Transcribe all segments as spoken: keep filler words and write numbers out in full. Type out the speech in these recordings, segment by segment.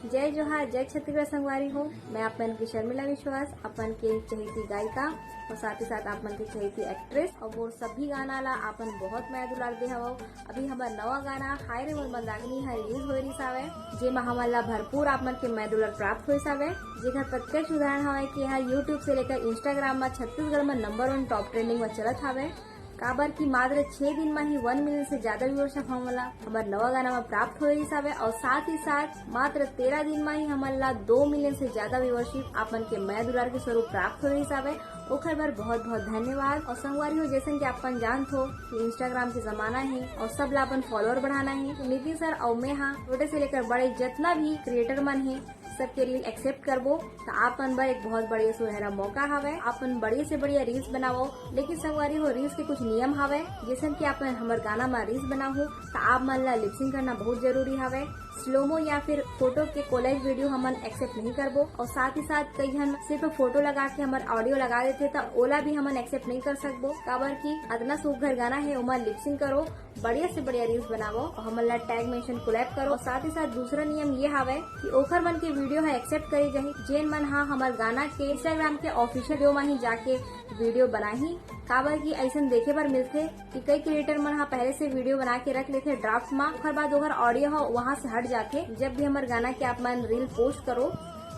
जय जोहार, जय छत्तीसगढ़ संगवारी हो। मैं आप मन की शर्मिला विश्वास, आप मन के चहेती गायिका और साथ ही साथ आप मन के चहेती एक्ट्रेस, और मोर सभी गाना ला आप मन बहुत मया दुलार दे हवव। अभी हमर नवा गाना हाय रे मोर मंदाकिनी ह रिलीज होए रिहिस हावय, जेमा हमन ला भरपूर आप मन के मया दुलार प्राप्त होइस हावय, जेकर प्रत्यक्ष उदाहरण हवय कि एहा YouTube से लेकर Instagram म छत्तीसगढ़ म नंबर वन टॉप ट्रेंडिंग म चलत हावय। काबर कि मात्र छह दिन म ही वन मिलियन से ज्यादा व्यूअरशिप हमन ला हमर नवा गाना म प्राप्त होए रिहिस हावय, और साथ ही साथ मात्र तेरह दिन म ही हमन ला दो मिलियन से ज्यादा व्यूअरशिप आप मन के मया दुलार के स्वरूप प्राप्त होए रिहिस हावय। ओखर बर बहुत बहुत धन्यवाद। और संगवारी हो, जैसन कि आप मन जानत हो कि Instagram के जमाना हे और सब ला अपन फॉलोअर बढ़ाना हे, तो नितिन सर और मैं हा छोटे से लेकर बड़े जितना भी क्रिएटर मन हे, सबके रील एक्सेप्ट करबो, त आप मन बर एक बहुत बढ़िया सुनहरा मौका हवय। आप मन बढ़िया से बढ़िया रील्स बनावो, लेकिन संगवारी हो, रील्स के कुछ नियम हवय। जैसन कि आप मन हमर गाना म रील्स बनाहू, त आप मन ला लिपसिंग करना बहुत जरूरी हवय। स्लोमो या फिर फोटो के कोलेज वीडियो हमन एक्सेप्ट नहीं करबो, और साथ ही साथ कई झन सिर्फ फोटो लगा के हमर ऑडियो लगा देथे, त ओला भी हमन एक्सेप्ट नहीं कर सकबो, काबर कि अतना सुघर गाना हे, ओमा लिपसिंग करो, बढ़िया से बढ़िया रील्स बनावो और हमन ला टैग मेंशन कोलैब करो। और साथ ही साथ दूसरा नियम ये हावय कि ओखर मन के वीडियो ह एक्सेप्ट करे जाही, जेन मन हा हमर गाना के Instagram के ऑफिशियल वीडियो म ही जाके वीडियो बनाही। काबर कि अइसन देखे बर मिलथे कि कई क्रिएटर मन हा पहले से वीडियो बना के रख लेथे ड्राफ्ट म, ओखर बाद ओखर ऑडियो ह वहां से हट जाथे। जब भी हमर गाना के आप मन रील पोस्ट करो,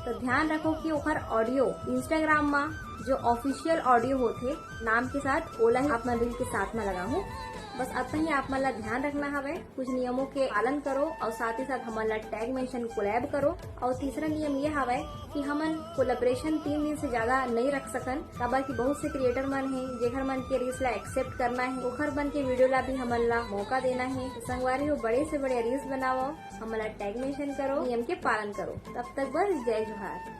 तो ध्यान रखो कि ओखर ऑडियो Instagram म जो ऑफिशियल ऑडियो होथे नाम के साथ, ओला ही आप मन रील के साथ म लगाहू। बस अतना ही आप मन ला ध्यान रखना हवय। कुछ नियमों के पालन करो और साथ ही साथ हमन ला टैग मेंशन कोलैब करो। और तीसरा नियम ये हवय कि हमन कोलैबोरेशन तीन दिन से ज्यादा नहीं रख सकन, काबर कि बहुत से क्रिएटर मन हे, जेखर मन के रील्स ला एक्सेप्ट करना हे, ओखर मन के वीडियो ला भी हमन ला मौका देना हे। तो संगवारी हो, बड़े से बड़े रील्स बनावो, हमन ला टैग मेंशन करो, नियम के पालन करो। तब तक बस जय जोहार।